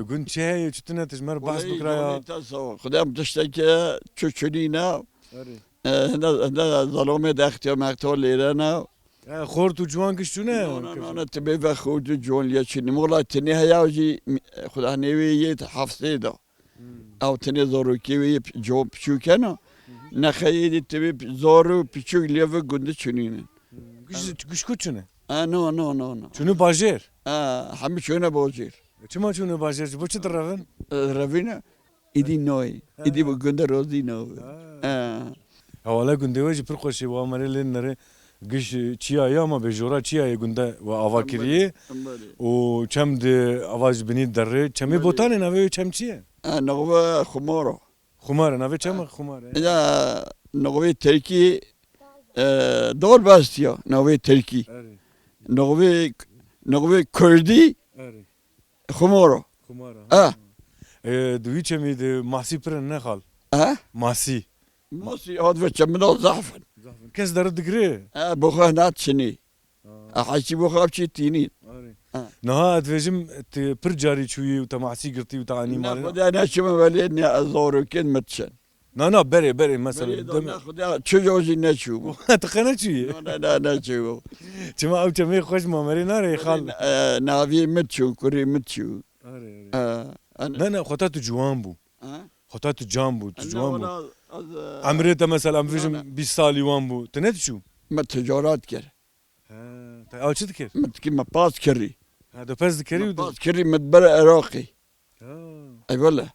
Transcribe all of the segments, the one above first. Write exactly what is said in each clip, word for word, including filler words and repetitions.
Gund çi heye, çi tune, tu ji me re behs bikira ya? Wele, Îvanê te sax. Xwedê em tiştekî çi çinî ne. Erê. E, hinde, hinde zelomê de extiyo mextiyo lêre ne. E, xort û ciwan giş çûne? No, no, no, no, tu bê ve xort û ciwan liye çinî. Mola tenê heya jî, Xuda nêvê yê heft sê da. Hmm. Ew tenê zarokê wê yê pi-, ciwan piçûk hene. Hı hı. Nexeyê dî tevê pi-, zaro piçûk lê ve gundî çinîne. Hmm. Giş, giş ku çine? E, no, no, no, no. Çûne bajêr? E, hemî çûne bajêr. Çima çûne bajêr? Ji bo çi direvin? E, revîne. Îdî noyê. Ha. Îdî bi gundî rozî nabî. Ha. E. Hewale gundê we jî pir xweş e, wa merê lê nere giş çiya ye ama bêjora çiya ye gundê we ava kiriye. Em belê. Û çem di ava ji binî derê. Çemê Botanê navê wê çem çi ye? E, navê Xumaro. Xumar e, navê çem e, Xumar e. Ya, navê Tirkî, e, Dorbestiya, navê Tirkî. Erê. Navê, navê Kurdî, Erê. Xumaro. Xumar e. E. E, di wî çemî de masî pir in ne xal? E? Masî. Masî hat ve çemina zaf in. Zaf in. Kes deri digire? E, bo xwe hena çinî. Ha. E, hesî bo xwe ev çî tînî. Arê. Ha. Niha ez dibêjim, tu pir carî çûyî û te masî girtî û te anî malê? Ne, Xwedê neçûme welê ne ez zarokên min diçin. Na, na, berê, berê, mesela, Berê da dem- ne Xwedê çi cor jî neçûbû. Tu qe neçûyî? Na, ne, ne, neçûbû. Çima ew çemê xweş mamerê nare xal? E, naviyê min çû, kurê min çû. Arê, arê. E, en- Ne, ne, xweta tu ciwan bû. Ha? Xweta tu can bû, tu ciwan bû. Wela, ez, e, Emrê te mesela, em bêjim, bîst salî wan bû. Tu ne diçû? Me ticaret kir. He, te ew çi dikir? Me dikir, me pas kirî. Ha, tu pes dikirî û di- Me pas kirî, me dibere Iraqê. Ha. Ey wele.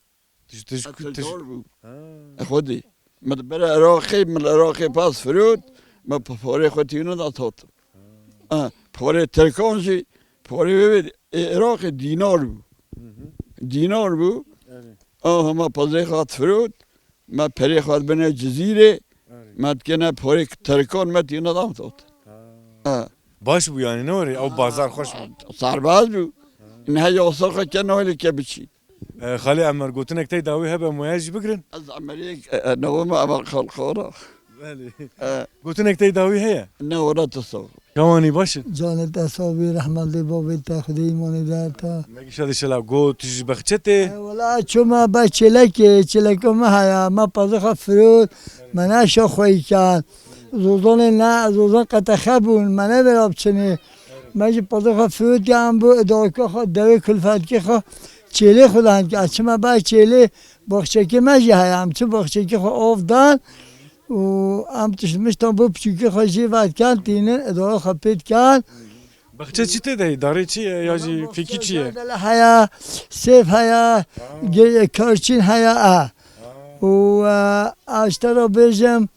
Tij-, tij-, Ez tij- ticar bû. Ha. E xwedî. Me dibere Iraqê, me li Iraqê pas firot, me p-, porê xwe tîne da totim. Ha. Ha, porê Tirkan jî, porê wê wê, ê, Iraqê dînar bû. Hı hı. Dînar bû. Evet. Aha, me pezê xwe hat firot, me perê xwe bine Cizîrê, Evet. me dikene porê Tirkan me tîne da totim. Ha. Ha. Baş bû yani, ne were? Ew bazar xweş bû. Serbaz bû. Ha. Niha yasa xwe ke nahêle ke biçî. E, Xalê Emer, gotinek tey dawî hebe, em waya jî bigirin? Ez Emerê, e, e, navê me Emer Xalxara. Belê. E. Gotinek tey dawî heye? Ne, were tu sax. Çawanî, baş in? Canê te sax bî, rehmet lê bavê te, Xwedê îmanê de te. Me gişa de şela got, tu ji Bexçe tê? E, wela çûme be çêlekê, çêleka me heye, me pezê xwe firot, me neşa xweyî kerd. Zozanê ne, zozan qetexe bûn, me nevêra biçinê. Me jî pezê xwe firotiye, em bo idaweka xwe, dewê kulfetkê xwe, çêlê xwe dan ke. Çima be çêlê, baxçekê me jî heye, em çi baxçekê xwe av dan û em tiştmiştan bo piçûkê xwe jê vediken, tînin, idawa xwe pê diken. Baxçe çi tê de? Darê çi ye ya jî fêkî çi ye? Zerdele heye, sêv heye, ge-, karçîn heye, e. Û, e, ez ji te re bêjim,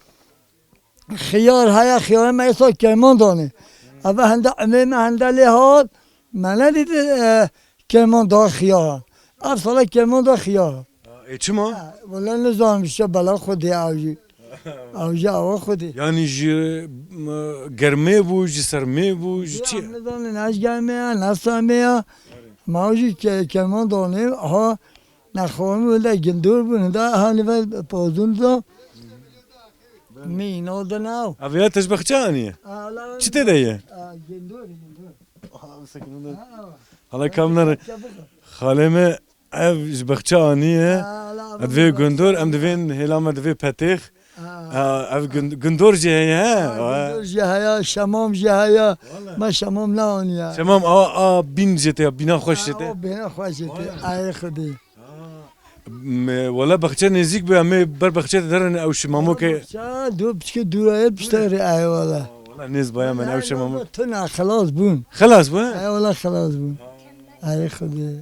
Xiyar heye, xiyarê me êsa kerman danê. Eve hende emê me hende lê hat, me nedît, e, kerman da xiyaran. Ev sala kerman da xiyaran. Ê, çima? E, wele nizanim, işte bela Xwedê ew jî. Ew jî awa Xwedê. Yani ji, m, germê bû, ji sermê bû, ji çi? Nizanin, ne ji germê ya, ne sermê ya. Ma ew jî ke-, kerman danê, aha, nexwarin wele gindor bûn, hinde hani ve pozun da. Mîno de nav. Ev ya te ji Bexçe aniye? Ala. Çi tê de ye? A, gindor, gindor. Hala kam nere. Çabuk. Xalê me ev ji Bexçe aniye. Ala, ev vê gundor, em divên hêla me divê petêx. A. A, ev gund-, gundor jî heye, he? A, gundor jî heye, şemam jî heye. Wala. Me şemam neaniye. Şemam a, a bîn jê te, bîna xweş jê te. A, o bîna xweş jê te. Wala. Ay Xwedê. Me, wele Bexçe nêzîk bû, em ê ber Bexçe de derin ew şimamo ke. Bexçe, du piçkî dûra ye, pişta rê, ay wele. Wele nêz baya me ew şimamo. Tuna xelas bûn. Xelas bû, he? Ay wele xelas bûn. Ay Xwedê.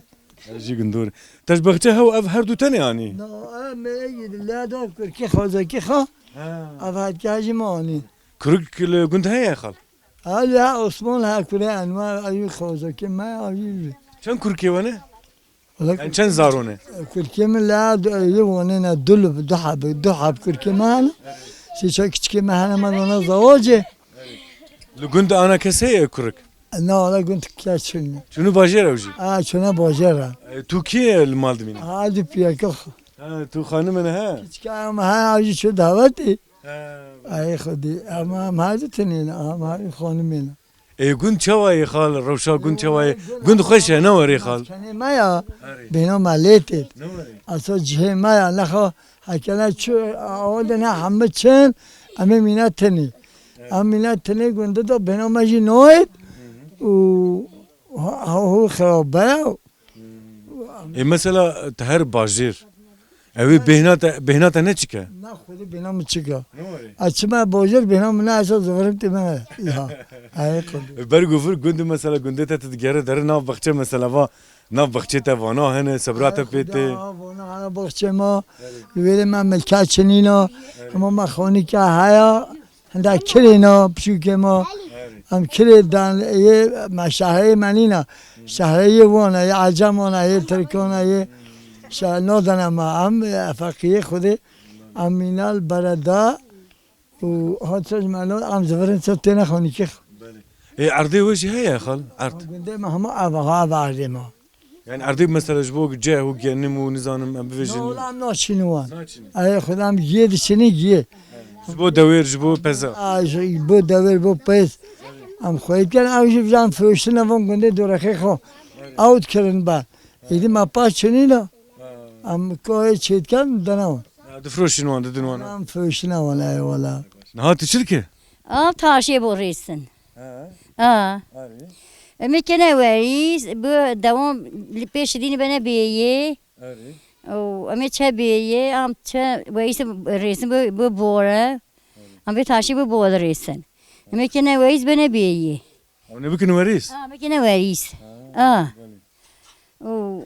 Ez jî gundor. Te ji Bexçe hew ev her du tenê anî? Na, em ê la da kurkê xwezekî xwe. Ha. Ev hetka jî me anî. Kurik li gund heye xal? Ha, li ha Osman ha kure Enwer, ew jî xwezekî me, ew jî. Çend kurkê we ne? Wala. Yani çend zaro ne? Kurkê min la du, li wane ne, du li, du heb, du heb kurkê me hene. Sê çar kiçikê me hene, me dana zawacê. Li gund ana kes heye kurik? Na, la gund kes çûne. Çûne bajêr ew jî? Ha, çûne bajêr e. E, tu kî ye li mal dimîne? Ha, di piyeke xwe. Ha, tu xanime ne, ha? Kiçika me ha, ew jî çû dawetê. Ha. Ay Xwedê, ama em her du tenê ne, em her xanimê ne. Ê gund çawa ye xal? Rewşa gund çawa ye? Gund xweş e, ne were xal? Kenê me ya, bêhna me lê têt. Ne were? Asa cihê me ya, nexa hekene çi, awa de ne hemî çin, em ê mîne tinî. Em mîne tinî gunde de bêhna me jî nayêt û ha, ha, hû xirabe ya. Ê mesela te her bajêr, ew ê bêhna te, bêhna te ne çik e? Na xwedî bêhna min çik e. Ne were? A çima bajêr bêhna min ne esa zivirim tê me. Ya. Ay xwedî. Ber ku vir gundê mesela gundê te tu digere dere nav baxçe mesela va nav baxçê te vana hene, sebra te pê tê. Vana hene baxçe ma. Li wêrê me milka çinîna. Hema me xanîka heya. Henda kirê na, piçûkê ma, em kirê dan, yê me şehreyê me nîna. Şehreyê wan e, yê Ecem wan e, yê Tirkan e, yê şe-, nadene me. Em, e, feqiyê Xwedê, em mînal bereda û hat sej me no, em zivirin ser têne xanîkê xwe. Ê, erdê we jî heye xal? Erd. Gundê me hema ev, ha, ev erdê me. Yani erdê mesela ji bo ceh û genim û nizanim em bivêjin. Na, wala em naçînin wan. Naçînin. Ey, Xwedê em giyê diçînin giyê. Ji bo dewêr, ji bo peza. A, ji bo dewêr, bo pez. Em xweyî dikin, ew jî bijan firoştine van gundê dorexê xwe. Ew dikirin ber. Êdî me paş çinîna. Em koyê çêdikin, dene wan. Ya, difiroşin wan, didin wan. Em firoştine wan, ey wala. Niha tu çi dikî? Ev taşê bo rêsin. He. A. Erê. Em ê kene werîs, bi dewam li pêş dînî bene bêyê. Erê. Û em ê çe bêyê, am çe werîs rêsin bi, bi bore. Erê. Em vê taşê bi bore rêsin. Em ê kene werîs bene bêyê. Em ê bikin werîs? A, em ê kene werîs. Ha, a. Belê. Û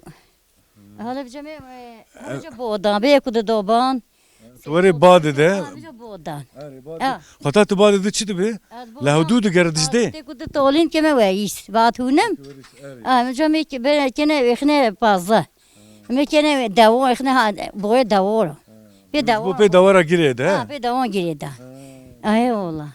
Hala bi cemê, e, hala ca bodan, bê ku di doban. Tu werê ba dide. Ha, bi ca bodan. Erê, ba dide. Ha. Xweta tu ba dide çi dibe? Li hewdû digere dijdê. Tê ku di tolîn keme we îs. Vat hûnim. Erê. Ha, mi cemê ki be kene, exne pazı. Mi kene dewo, exne ha, boye dewo. Pê dewo. Bu pê dewara girê de. Ha, pê dewo girê de. Ay ola.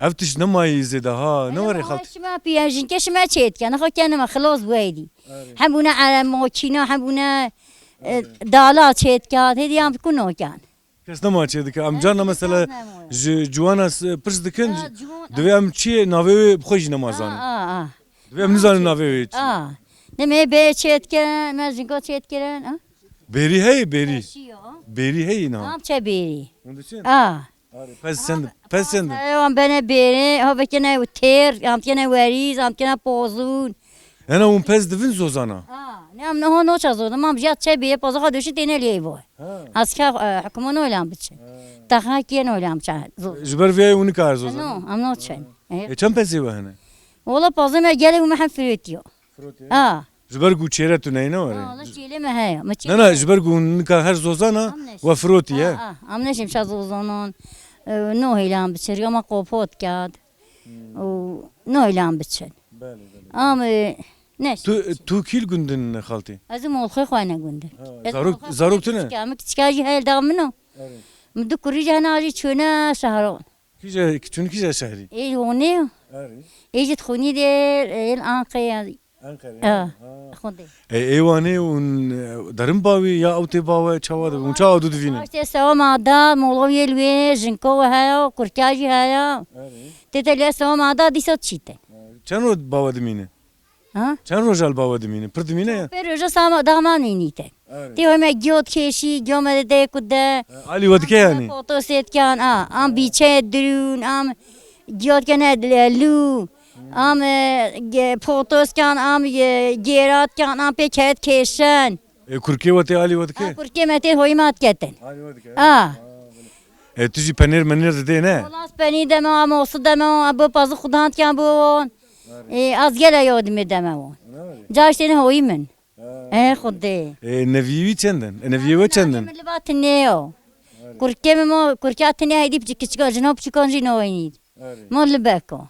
Ev tişt nemayî zêde ha, ne were xalt. Şima piya jinkê şima çêtken, xo kenime xilos bû êdî. Erê. Hem bûne ele makîna, hem bûne, e, dala çêtken, hêdî em ku noken. Kes nema çêdike. Em carna mesela ji ciwana s-, pirs dikin, divê em çiyê navê wê bi xwe jî nema zanin. A, a, a. Divê em nizanin navê wê çi. A. Ne me bê çêtken, me jinka çêtkirin, a? Bêrî heye, bêrî. Bêrî heye niha. Am çe bêrî. Hûn diçin? A. Arê, pez çend, pez çend? Wan bene bêrê, ha vekene têr, am kene werîz, am kene pozûn. Hena hûn pez divin zozana? Ha, ne am niha noça zozan, am jiyat çe bê, poza xwe döşi têne lê vo. Ha. Asker, e, hikûma noylan biçe. Ha. Taxa kiye noylan biçe. Ji ber vê hûn nikar zozan? No, am noçen. E, çend pezê we hene? Wala pazê me gelê û me hem firêtiyo. Firotî? Ha. Ji ber ku çêre tu neyne were? Ha, wala çêlê me heye. Me çêlê. Na, na, ji ber ku nika her zozana we firotî ye. Ha, ha, em neşim şa zozanan, e, no heylan biçir, ya me qopot kerd. Hmm. Û no heylan biçin. Belê, belê. Am, e, neş. Tu, tu kîl gundin xaltî? Ez molxê xwe ne gundin. Ha, zarok, zarok tu ne? Em kiçika jî hel da min o. Evet. Min du kurî jî hena jî çûne şehran. Kîje, çûn kîje şehrî? Ê Honê. Erê. Ê jî dixwînî dê, ê Anqeya. Anqerê, ha. Ha. Xwedê. E, ê Wanê hûn, e, derin bawî ya ew tê bawe çawa dibe? Hûn çawa dû divînin? Işte sewa ma da, moğol yê li wê, jinko we heya, kurka jî heya. Erê. Tê te lê sewa ma da, dîsa çîte. Çend roj bawe dimîne? Ha? Çend roja li ba we dimîne? Pir dimîne ya? Pê roja sama daha ma nînîte. Erê. Tê me giyo dikêşî, giyo me de ku de. E, alî we dike yanî? Foto setkan, a, am bîçe dirûn, am giyo dikene lû, am, e, ge-, foto skan, am, e, gêra dikan, am pê keyet kêşen. E, kurkê we tê alî we dike? A, kurkê me tê hoyî ma diketin. Alî we dike. A. Ha, belê. E, tu jî penêr menêr didê ne? Wala ez penî deme, am osu deme, am bu pazı xudan dikan bu on. E, az gele yodimê deme wan. Ca işte ne hoyî min. E, Xwedê. E, neviyê wî çend in? E, neviyê we çend in? Min li ba tinê yo. Kurkê min mo, kurka tinê heydî piçik kiçik o, jino piçik on jî noyî. Mo li beko.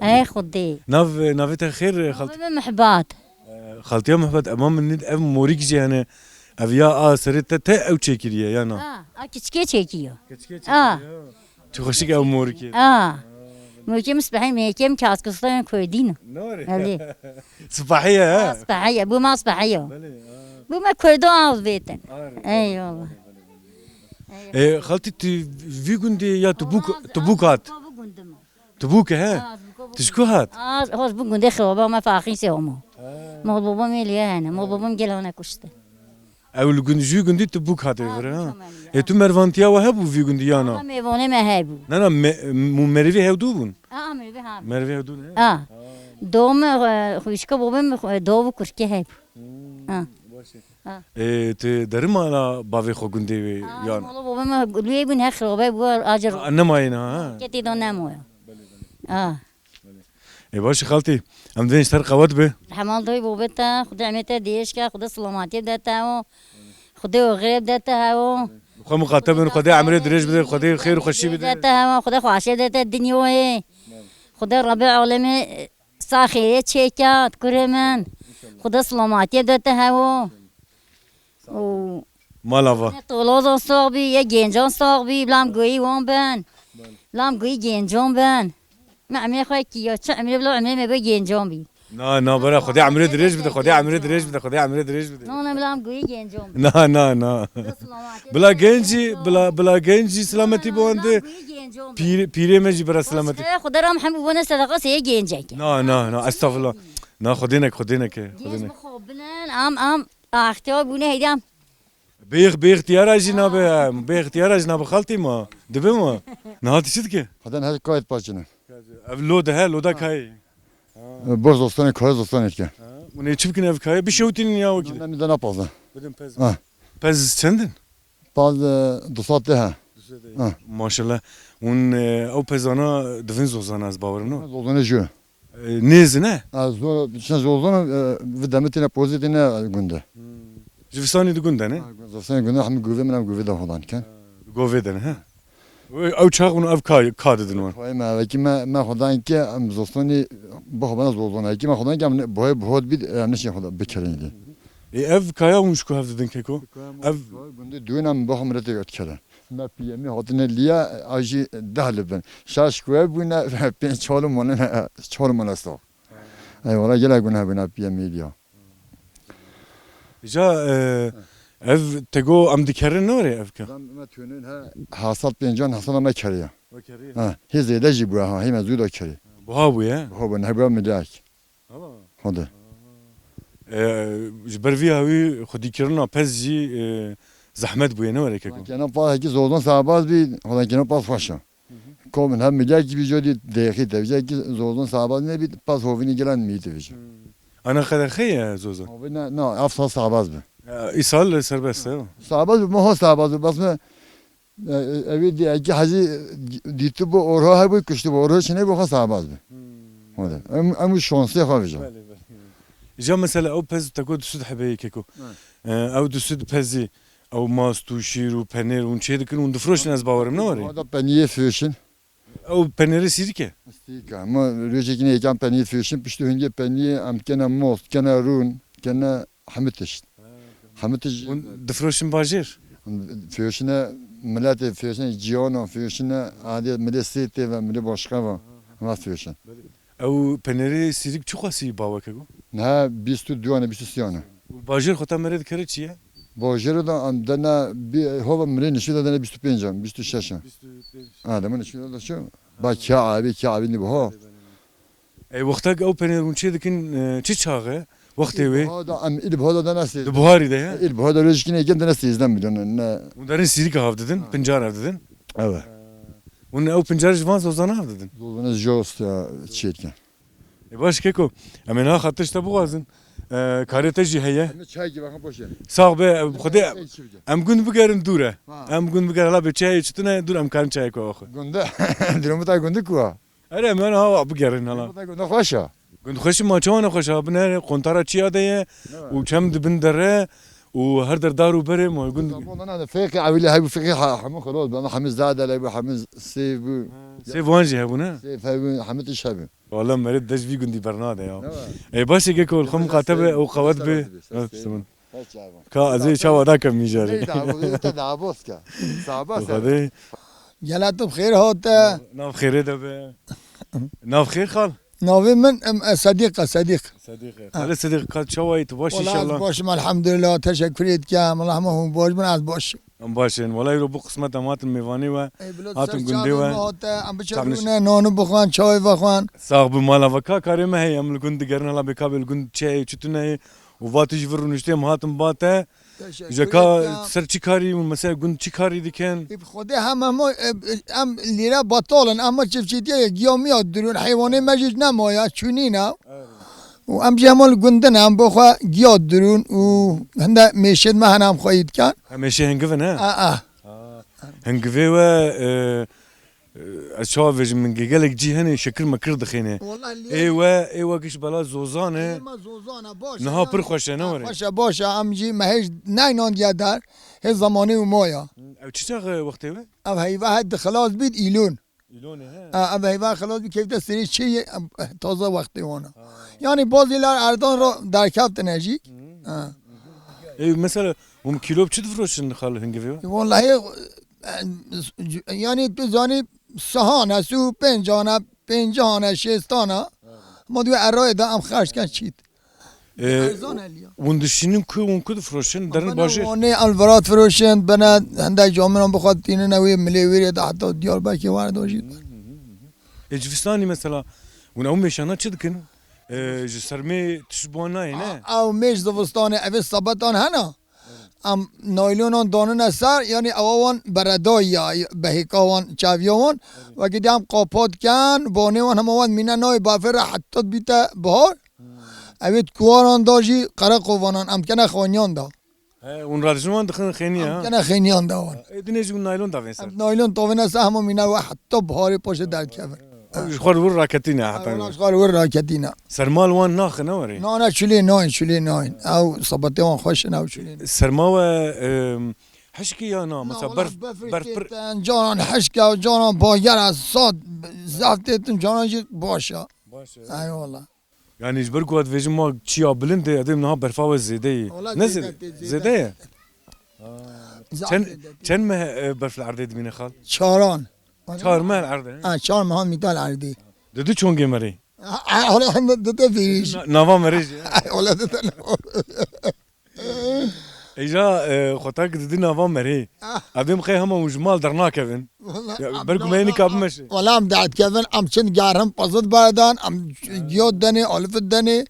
E, Xwedê. Nav, navê te xêr, xalt-? Navê min Mihbat. E, xaltiya Mihbat, ema min nît ev morîk jî hene. Ev ya a serê te, te ew çêkiriye, ya na? A, a kiçikê çêkiyo. Kiçikê çêkiyo. Çi xweşik ew morikê. A. Morikê min spehî, mêkê min kaskistan Kurdîn. Nore. Belê. Spehî ye, he? A, spehî ye. Bu ma spehî ye. Belê, ha. Bu me Kurdo av bêtin. Eyvallah. E, xaltî tu vî gundê ya tu bûk, tu bûk hat? Tu bûk, he? Tu ji ku hat? Az, hoz bû gundê Xiraba me faxîn sê homa. Mol babam ê liye hene. Mol babam gel hane kuşte. Ew li gund-, jû gundî tu bûk hatê vir, ha? Ê tu mervantiya we hebû vî gundî ya na? Ama mêvanê me hebû. Na, na, me-, mû merivê hevdû bûn? A, merivê ha. Merivê hevdû ne? A. Do me, e, xwişka babê me, xwe-, do bû kurkê hebû. Ha. Baş e. Ha. Ê, tu derima la bavê xwe gundê wê A, yan? Mala babê me luyê bûn, he Xiraba bû, acer. A, nemayê na, ha? Ketê da nemoya. A. Ê baş e xaltî, em divên ji te re qewet be. Hemal doy bobê te, Xwedê emê te dêş ke, Xwedê selametiyê bide te o. Xwedê o xêrê bide te hewo. Xwe muqate bin, Xwedê emrê dirêj bide, Xwedê xêr û xweşî bide. Bide te hewo, Xwedê xweşê bide te dinyayê. Xwedê Rebê alemê sa xêrê çêke, kurê min. Xwedê selametiyê bide te hewo. Û Mala va. Toloza sax bî, ye gencan sax bî, lam goyî wan bin. Lam goyî gencan bin. Me emê xwe kî ya çi emrê bila emrê me be gencan bî. Na, na, bera Xwedê emrê dirêj bide, Xwedê emrê dirêj bide, Xwedê emrê dirêj bide. Na, na, bila em goyî gencan bî. Na, na, na. Bila genc jî, bila, bila genc jî selametî bi wan de. Pîr-, pîrê me jî bira selametî. Xwedê ram hemû bone sedeqa seye gencek. Na, na, na, estağfurullah. Na, Xwedê nek, Xwedê neke, Xwedê nek. Genc bixwabinin, am, am, a, ixtiyar bûne heyda. Bê ix-, bê ixtiyara jî nabe, bê ixtiyara jî nabe xaltî ma. Dibe ma. Niha tu çi dike? Xwedê her kayet paçine. Ev lo de he, lo de kayê. Bor zostanê, kayê zostanê dike. Ha, û nê çi bikin ev kayê? Bişewtînin ya wekî de. Ne, ne, ne, ne, pazda. Bidin pez. Ha. Pez çend in? Paz, e, du sed de he. Du sed de. Ha. Maşallah. Hûn, e, ew pezana divin zozana ez bawerim, no? Zozanê jû. E, nêz in e? Ez zor, çend zozana, e, vi demitine, pozitine gunde. Hmm. Ji visanî di gunde ne? Ha, zivistanê gunde, hemî govê min em govê de hodan ken. Govê de ne, he? Ew çax hûn ev ka, ka didin wan? Xwayê me, vekî me, me xwedan ke em zostonî bixwe bena zozona. Vekî me xwedan ke em ne-, boyê bihot bît, em neşin xwe bikirin dî. Ê, ev kaya hûn ji ku hev didin keko? Ev gundî dûn em bixwe miletê dikere. Me piyemî hatine liya, a jî deh li bin. Şaş ku ev bûne, pênc çar mone, çar mone sax. Ey, wala gelek gune hebûne piyemî liya. Îca, e, ev te got em dikerin ne were ev ke? Lan me tûnin he, hesad pêncan hesada me keriya. We keriye? Ha, hê zêde jî bûye ha, hê me zû da kerî. Buha bûye? Buha bû, ne hebûye milyak. Hala. Hadi. E, ji ber vî hawî xwedîkirina pez jî, e, zehmet bûye ne were keko? Lan kena pa hekî zozon sabaz bî, xwedan kena pa xweş e. Hı hı. Kom in hem milyar gibi jodi dehî tevî ki zozon sabaz ne bî, pas hovînî giran mî tevî. Hı. Ana qedexe ye zozon? Hovî ne, ne, ev sal sabaz bi. Ya, îsal serbest e. Sabaz bi, moho sabaz bi, bas me, e, e, evi di, eki hacı dîtu bu, orho hebû, kuştu bu, orho çine bu, xwe sabaz bi. Hı. Hadi. Em, em şansê xwe vijin. Belê, belê. Îca mesela ew pez te got du sed hebeyê keko. Hı. E, ew du sed pezî, ew mast û şîr û penêr hûn çê dikin, hûn difroşin, ez bawerim ne were? Hada peniyê fişin. Ew penêrê sîrike? Sîrike. Ma rojekî ne yekan peniyê fişin, piştî hingê peniyê em kene most, kene rûn, kene hemî tişt. Ha, tamam. Hemî tişt. Hûn difroşin bajêr? Fişine miletê, fişine ciyana, fişine adê milê sê tê ve, milê başka ve. Hema fişin. Belê. Ew penêrê sîrik çiqasî baweke ku? Niha bîst û duyan e, bîst û sêyan e. Û bajêr xwe ta merê dikere çi ye? Bajêr de em dene bi hova mirê nişî de dene bîst û pênc e, bîst û şeş e. Bîst û pênc. Ha, de min nişî de şu. Ba kya abi, kya abi ni bu ha. Ey wextek ew penêr hûn çê dikin, e, çi çax e? Wextê wê? Buha da em il buha da dene sê. Di buharî de ye? Il buha da rojkine gen dene sêzdeh milyon ne. Hûn derin sîrik hav didin, ha, pincar hav didin. Evet. Hûn ew pincar ji van zozana hav didin? Zozana jost ya çêtken. E baş keko, em ê niha xatir ji te bixwazin. E, karê te jî heye. Em çay ki bakın boş ye. Sax be, em Xwedê, çay çi bike? Em gund bigerin dûr e. Ha. Em gund bigerin, hala bê çayê çi tune dûr em karin çayê ku axwe. Gunde, durumu ta gunde ku ha? Erê, em niha bigerin hala. Gunde, gunde xweş e. Gund xweş e, ma çawa ne xweş e? Bine qontara çiya de ye, ne var, û çem dibin dere û her der dar û berê ma gund. Zaten ondan da fêqî evîlî hebû, fêqî ha-, hemû xelos, hemû zade hebû, hemû sêv bû. Ha, sêv wan jî hebû ne? Sêv hebû, hemû tişt hebû. Wala merê dest vî gundî bernade ya. Ne var? Ê, baş e, keko, xwe miqate be û qewet be. Sağ ol. Ka ez ê çawa da kem mijarê. Neyse, bu da, bu da, bu da. Sabah. Gela tu bi xêr hate. Nav xêrê de be. Nav xêr xal. Navê min, em, e, Sedîq e, Sedîq. Sedîq e. Ha. Xalê Sedîq, ka çawa yî, tu baş Wala ez inşallah? Baş im, elhamdülillah, teşekkür etkem. Allah me hûn baş bin, ez baş im. Baş in. Wela îro bû qismet em hatin mêvanê we. Ey, bilo Hatin ser gundê çavê we. me hate, em biçe Çavniş- rûne, nanu bixwan, çayê vexwan. Sax bi mala ve ka karê me heye, em li gund digerin, hala bê ka bê li gund çi heye, çi tune heye. Û va tu ji vir rûniştê em hatin ba te. Teşekkür Ji ka ederim. ser çi karî û mesela gund çi karî dikin? Ê, bi Xwedê hem, hem, e, em lîre batal in, ama çiftçîtiye giya miya dirûn, heywanê me jî nemaye, çûnîne. Evet. Û em jî hema li gundin em bo xwe giya dirûn û hinde mêşên me hene em xweyî dikin. Ha, mêşê hingivin he? A, a. Ha. Hingivê we, e, e, ez çawa vêjim, min gelek cî hene şekir mekir dixîne. Wallah lê- Ê we, ê we giş bela zozan e. Ê me zozan e, baş e, Niha yani. pir xweş e, ne Ha, were? Xweş e, baş e, em jî me hêj neynandiye der. Hê zamanê û maya. Ew çi çax e wextê we? Ev heyva he di xilas bît îlûn. Îlonê, he. Ha, ev heyvan xilas bî kevte serê çê ye, em, taze wextê wan e. Ha. Yani bazî lar erdan ro derkeftine jî. Hı. Ha. E, mesela, hûn kîlo bi çi difiroşin xal hingivê we? Wallahî, e, yani tu zanî sehane, sî û pênc ana, pêncî ana, şêst ana. Evet. Ma diwe erayê de em xerc ken çît. Ee, Erzan eliya. Hûn dişînin ku, hûn ku difiroşin? Derin Bana bajêr? Wanê em li Virat firoşin, bene hende camiran bixwe tînine wê milê wêrê de heta Diyarbekirê werde jî. Ê, Civistanî mesela, hûn ew mêşana çi dikin? Ee, ji sermê tişt bi wan nayê, ne? A, ew mêş zivistanê, evê sebetan hena. Em naylonan danine ser, yani ewa wan beredayî ya, behêka wan, çaviya wan. Wekî dî em qapat ken, banê wan hema wan mîne nayê bafê re heta bîte bihar. Ew ê di kuwaran da jî qereqovanan em kene xaniyan da. He, hûn radijin wan dixin xênî, ha? Em kene xêniyan da wan. Ê, dinê jî hûn naylon davên ser. Em naylon tavêne ser hema mîna we heta biharê paşê derdikevin. Ew ji xwe li wir raketîne heta. Ew ji xwe li wir raketîne. Sermal wan naxine werê? Na, na, çilê nayên, çilê nayên. Ew sabetê wan xweş in, ew çilê nayên. Serma we, em, hişkî ya na? Na, mesela wala berf, befrê berf pir- têtin, canan hişk e, canan bager e, sat, zaf têtin, canan jî baş e. Baş e. Eyvallah. Yani ji ber ku ez dibêjim ma çiya bilind e, ez dibêjim niha berfa we zêde ye. Wala Ne zêde zêde? tê, zêde Zêde ye. tê. Zaf Çend, zêde tê. çend meh, e, berf li erdê dimîne xal? Çaran. Çar meh li erdê, he? Ha, çar meha mîta li erdê. Didi çongê merê? Ha, ha, wala dide vêrî jî. Na-, nava merê jî, he? Wala dide nava. Êja, e, xwe tak didi nava merê. Ah. Evê min xê hema hûn ji mal dernakevin. Wala, Ya, em ber ku na-, me yê na-, nika na-, bimeşe. Wala em derdikevin, em çin gerim pezit berdan, em giyo denê, alifit denê.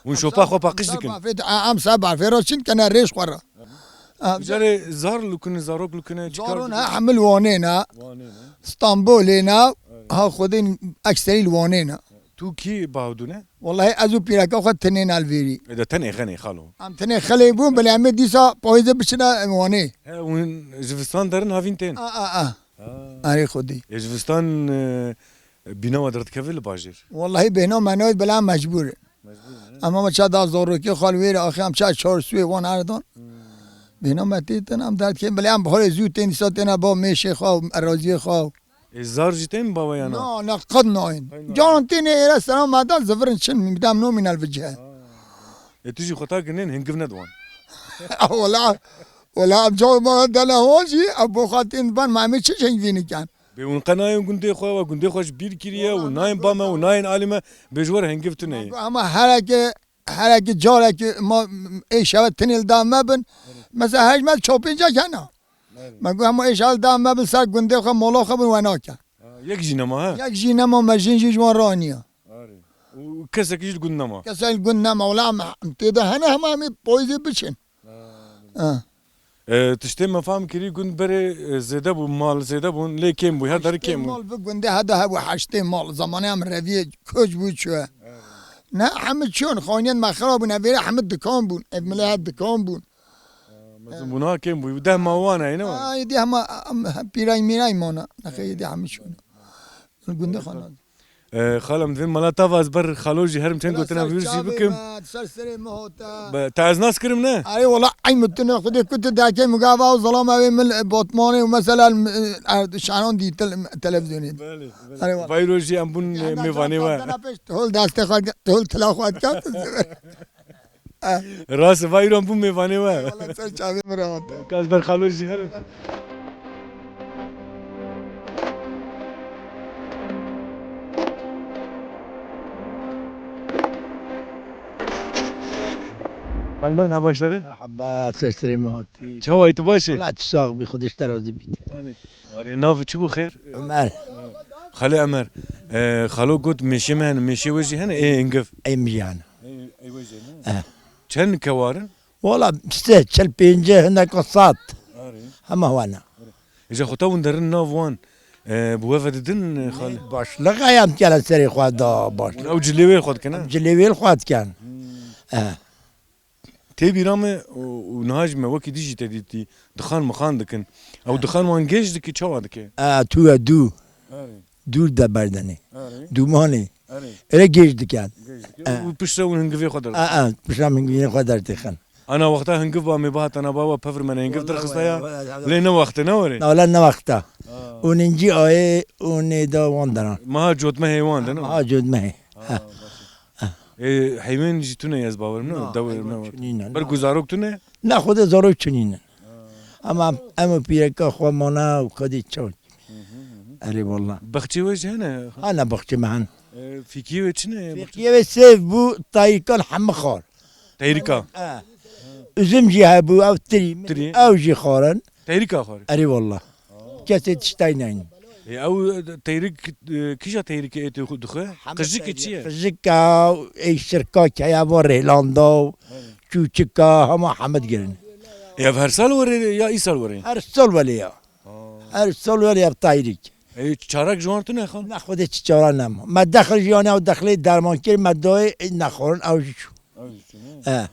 Hûn Em şopa ser, xwe paqij ser dikin. bafê, a, em ser bafê re çin kene rêş xwe re. Em Carê zar lukine, zarok lukine, çi kar Zaron dikin? ha, hemil Wanê ne, Wanê ne? Stenbolê ne, Evet. ha xwedên ekserî li Wanê ne. Tu kî bavdû ne? Wallahî ez û pîreka xwe tenê ne li vêrî. E de tenê xenê xalo. Em tenê xelê bûn, belê em ê dîsa payîzê biçine Wanê. He, hûn zivistan derin havîn tên? A, a, a. Ha. Erê xwedî. Ê zivistan, e, bîna we derdikeve li bajêr? Wallahî bêhna me nayêt, belê em mecbûr in. Mecbûr in, he? Em ama ça da zarokê xwe li wêrê axê em ça çar suwê wan erdan. Hmm. Bêhna me tê tên, em derdikevin, belê em biharê zû tên, dîsa têne ba mêşê xwe û eraziyê xwe. Ê, zar jî tên baweya na? Na, na, qet nayên. Qet nayên. Caran têne êre selam me da zivirin çin, mîdam nomîne li vicihe. Ha. Ê, tu jî xwe ta ginên hingiv ne diwan. Wala, wala, em caran me dene wan jî, em bo xwe tên diban, me em ê çi hingivî nikin? Bê hûn qe nayên gundê xwe, we gundê xwe ji bîr kiriye Wala û nayên ba me û nayên alî me, bê ji we re hingiv tune ye. Ama hereke Herekî carekî ma ê şeve tinê li da me bin. Evet. Mesela hej me çapêncek hena. Evet. Me got hema ê şeve li da me bin ser gundê xwe, mola xwe bin we nake. Ha, yek jî nema, he? Yek jî nema, me jin jî ji wan raniya. Arê. Û kesekî jî li gund nema? Kesek li gund nema. Wela em, em tê de hene hema em ê payîzê biçin. Ha. Ha. E, tiştê me fam kirî, gund berê, e, zêde bû, mal zêde bûn, lê kêm bû, her derî kêm bû. Mal bi gundê hede hebû, heştê mal. Zamanê em reviyê koç bû çûye. Evet. Ne, hemî çûn, xaniyên me xirab bûn, ev êre hemî dikan bûn, ev milê her dikan bûn. Ha, mezin bûna kêm bû, deh ma wan heye, ne wan? Ha, yedî hema, em, pîray mîray mana, nexê yedî hemî çûn. Gundê xwe nade. E, xalem, divê mala tava ez ber xalo jî herim çend gotina vîr jî bikim. Ser serê me hate. Be, te ez nas kirim ne? Erê wala eym tu ne xwedê ku tu derkey mugava û zalama wê min, e, Batmanê û mesela, e, er, şanon dî tel-, televizyonê. Belê, belê. Erê wala. Vayro jî em bûn, e, mêvanê we. Hol destê xwe, hol tila xwe dikat. Rast, va îro em bûn mêvanê we. Eyvallah, ser çavê min re hate. Ka ez ber xalo jî herim. Merhaba, ne başları? Merhaba, seslerimi hatî. Çawa, tu baş î? Wala tu sax bî, Xwedê ji te razî bît. Arê, nav çi bû xêr? Ömer. Xalê Ömer. E, xalo got mêşê me hene, mêşê we jî hene, ê hingiv. Ê min jî hene. Ê, ê we jî hene? Eh. Çend kewar in? Wala sê, çil pêncî, hineka sed. Arê. Hema wana. Îja xwe ta hûn derin nav wan, e, bi we ve didin, e, xal? Başliqa em dikene serê xwe da baş. Ew cilê wê xwe dikin, ha? Cilê wê xwe dikin. Hmm. E. Tê bîra me û, û niha ji me wekî dijî te dîtî, dixan mixan dikin. Ew dixan wan gêj dike, çawa dike? E, tu ye dû. Erê. Dûr de berdinê. Erê. Dûmanê. Erê. Erê gêj dikin. Gêj dike. E. Û piştre hûn hingivê xwe der. E, e, piştre hingivê xwe derdixin. Ana wexta hingiv ba me bihat, ana baba pevr me ne hingiv derxista ya. Wala, wala, wala. Lê ne wexte ne were? Na, wala ne wexta. Ha. Û nincî ayê û nê da wan deran. Meha cotmehê wan de, ne? Meha cotmehê. Ha, ha, baş e. Ha. E, heywan jî tune ez bawer, ne? Na, dewe, heywan ne? Çinî ne, ber na. Ku zarok tune? Na, xwedê zarok çinî ne. Ha. Ama em û pîreka xwe mane û xwedî çaw. Hı hı, hı hı. Erê wallah. Bexçê we jî hene? Hane bexçê me hene. E, fîkiyê we çi ne? Fîkiyê we sêv bû, tayîkan hemî xwar. Teyrika. E. Üzüm jî hebû, ew tirî. Tirî. Ew jî xwarin. Teyrika xwar. Erê wallah. Aa. Kesê tiştay neyin. E, ew teyrik, e, kîja teyrikê ê tê xwe dixwe? Hemî qijikê çi ye? Qijika, ê şirka keye va rêlanda, çûçika, hema hemed girin. E, ev her sal were ya îsal were? Her sal were ya. Aa. Her sal were ya tayrik. E, çarek ji wan tune xal? Ne xwedê çi çara nema. Me dexil jî yani ew dexilê derman kir, me dayê, e, nexwarin ew jî çû. Ew jî çû, ne? E. Ha.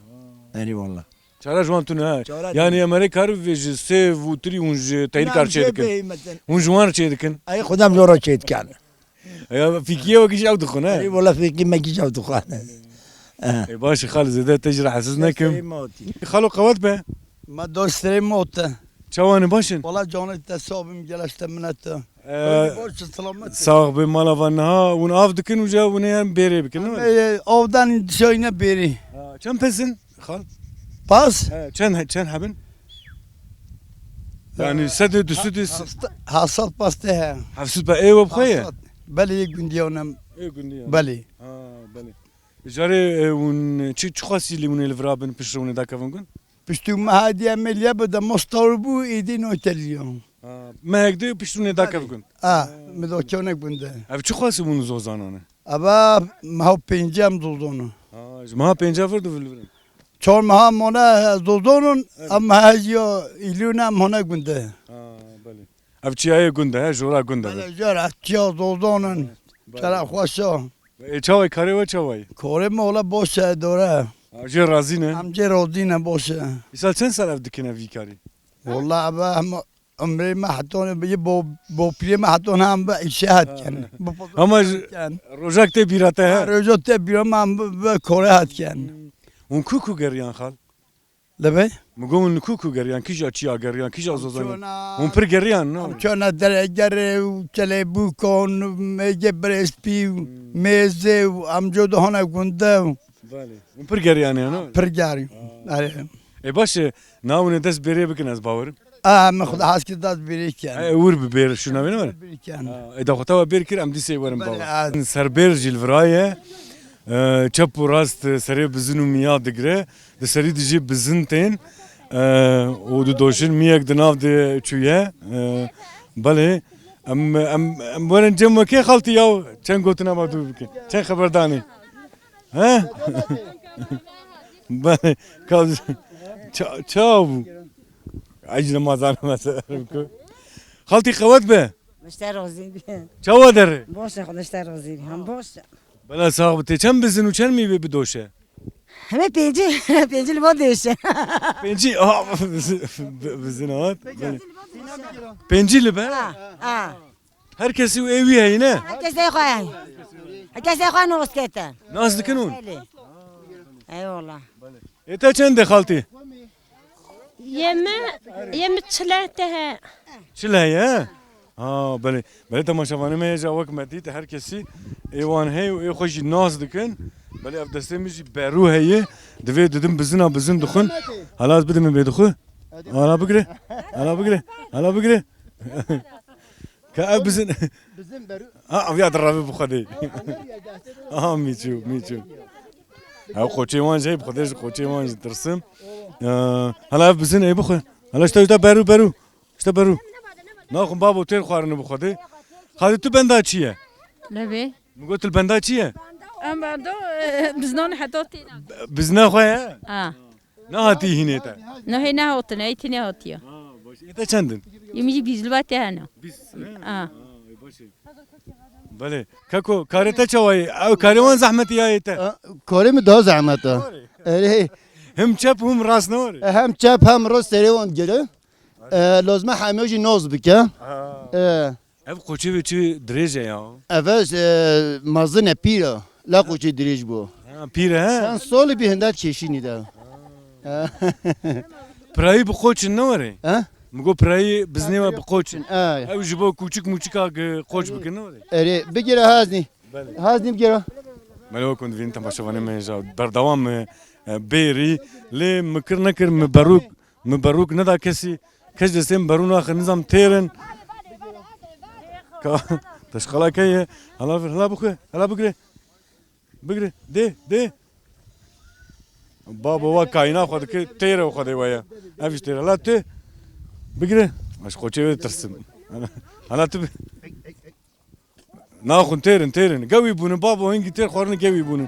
Erê wallah. Çare ji wan tune, ha. Çare yani tune. Em erê karî vê ji sêv û tirî hûn ji teyrika çê dikin. Hûn ji wan çê dikin. Ay xwedem zora çê dikin. Ya fîkiye wekî ji ew dixwin, he? Erê wallah fîkî me kî ji ew dixwin. E, baş e, xal, zêde te jî rahatsiz nekim. Xalo qewet be. Me dostê mot e. Çawa ne, baş in? Wala canê te sabim, geleşte minete. Ee, baş, selamet. Sax be, mala van niha hûn av dikin û ca hûn ê bêrê bikin, ne? Ee, avdan dişayne bêrê. Ha, çend pez in, xal? Pas? He, çend, çend hebin? Yani sedê, du sedê? Hasta-, hasat pas te he. Hevsut pe ê we bixwe ye? Hasat. Belê, yê gundiyan em. Ê gundiyan. Belê. Ha, belê. Carê, e, hûn çi, çi xwesî lê hûn ê li vira bin piştre hûn ê dakevin gund? Piştî meha diye me liye bi de mostar bû, êdî noy te liyan. Ha, mehek de piştî hûn ê dakevin gund. Ha, me da kevnek gund de. Ev çi xwesî hûn zozanan e? Eva meha pêncî em zozon in. Ha, ji meha pêncî vir du li vir in. Çar meha mane zozonon, evet, em meha ya îlûne em hane gund de. Ha, belê. Ev çiyayê gund e, he, jora gund e. Belê, jora çiya zozonin. Belê. Çera xweş e. E, çawa ye, karê we çawa ye? Karê me wala baş e, dore. Ha, jê razî ne? Em jê razî ne, baş e. Îsal çend sal ev dikin ev vî karî? Wala ev hem umrê me heton, bo, bo pirê me heton hem bi îşe hat ken. Ha. Ama ji, rojak tê bîra te, he? Ha, rojak tê bîra me em bi, bi kore hat ken. Hmm. Hûn ku ku geriyan xal? Li vê? Min got, hûn li ku ku geriyan, kîja çiya geriyan, kîja zozanî? Hûn pir geriyan, no? Em çûna Deregerê û Çelêbûkan û Mêgê Birêspî û, hmm, Mêzê û em cû dihane gund de û. Belê. Hûn pir geriyan, no? Pir geriyan. Ha. Erê. E, baş e, na hûn ê dest bêrê bikin, ez bawerim. A, min xwe hez kir dest bêrê ken. E, wir bi bêr şûna wê ne were? Bêrê ken. Ha, e, da xwe te we bêr kir, em dîsê werin bawer. Belê, a. Serbêr jî li viraye. E, çep û rast, e, serê bizin û miya digire. Di serî dijî bizin tên, e, û didoşin, miyek di nav de çûye. E, belê, em, em, em werin cem wekê xaltî yaw, çend gotina ma dû bikin. Çend xeberdanê. He? Belê, kaz, ça-, çawa bû? Ecre mazan mesela ku. Xaltî qewet be. Xwedê te razî bî. Çawa derê? Baş e, Xwedê te razî bî. Hem baş e. Bela sax bi, tê çend bizin û çend mîve bidoşe? Heme pêncî, pêncî li va dêşe. Pêncî, aha, bizin hat. Belê. Pêncî li be? Ha, ha. Her kesî û ê wî heyî ne? Her kesê xwe heyî. Her kesê xwe nas kete. Nas dikin hûn? Belê. Eyvallah. Ê te çend e xaltî? Yê me, yê me çile te he. Çile heye, he? Ha, belê. Belê temaşevanê me hêja wek me dît, her kesî ê wan heye û ê xwe jî nas dikin. Belê ev destê min jî berû heye. Divê didim bizina bizin dixwin. Hala ez bidim bê dixwe. Hala bigire. Hala bigire. Hala bigire. Ka ev bizin. Bizin berû. Ha, ev ya dirave bi xwe dê. Aha, mîçû, mîçû. Ew qoçê wan jî heye, bi Xwedê ji qoçê wan jî tirsim. Ee, hala ev bizin ê bixwe. Hala işte, işte beru, beru. İşte beru. Naxwin babo têr xwarin bi Xwedê. Xadî tu benda çi ye? Levê. Min got tu li benda çi ye? Em bendo, e, biznan heta têna. Bizna xwe ye? Ha. Nehatî hînê te? Nehê nehotine, ey tine hatiye. Ha, baş. Ê te çend in? Yê min jî bîst li vatê hene. Bîst, he? Ha. Ha, ê, baş e. Belê. Keko, karê te çawa ye? Ew karê wan zehmetî ya yê te? E, karê min daha zehmet e. Erê. Him çep him rast ne were? E, hem çep hem rast serê wan gire. E, lazim e hemê jî noz bike. Ha. E. Ev qoçê ve çi dirêj e ya? Ev e, e, mezin e, pîr e. La qoçê dirêj bû. Ha, pîr e, he? Çend salî bî hinder kêşînî de. Pirayî bi qoç in ne were? He? Min got pirayî biznê we bi qoç in. Ay. Ew ji bo kûçik mûçika gi qoç bikin ne were? Erê, bigire haznî. Belê. Haznî bigire. Belê, wekun divîn temaşevanê me ja berdewam me, e, bêrî. Lê mi kir nekir, mi berûk, mi berûk neda kesî. Kes destê mi berû naxin, nizam têrin. Ka, teşqala ke ye? Hala vir, hala bixwe, hala bigire. Bigire, dê, dê. Babo wa kayna xwe dike, têre xwe dê we ye. Ev jî têre. Hala tu bigire. Ez qoçê wê tirsim. Hala tu bi-, Naxwin têrin, têrin. Gewî bûnin, babo hingî têr xwarin gewî bûnin.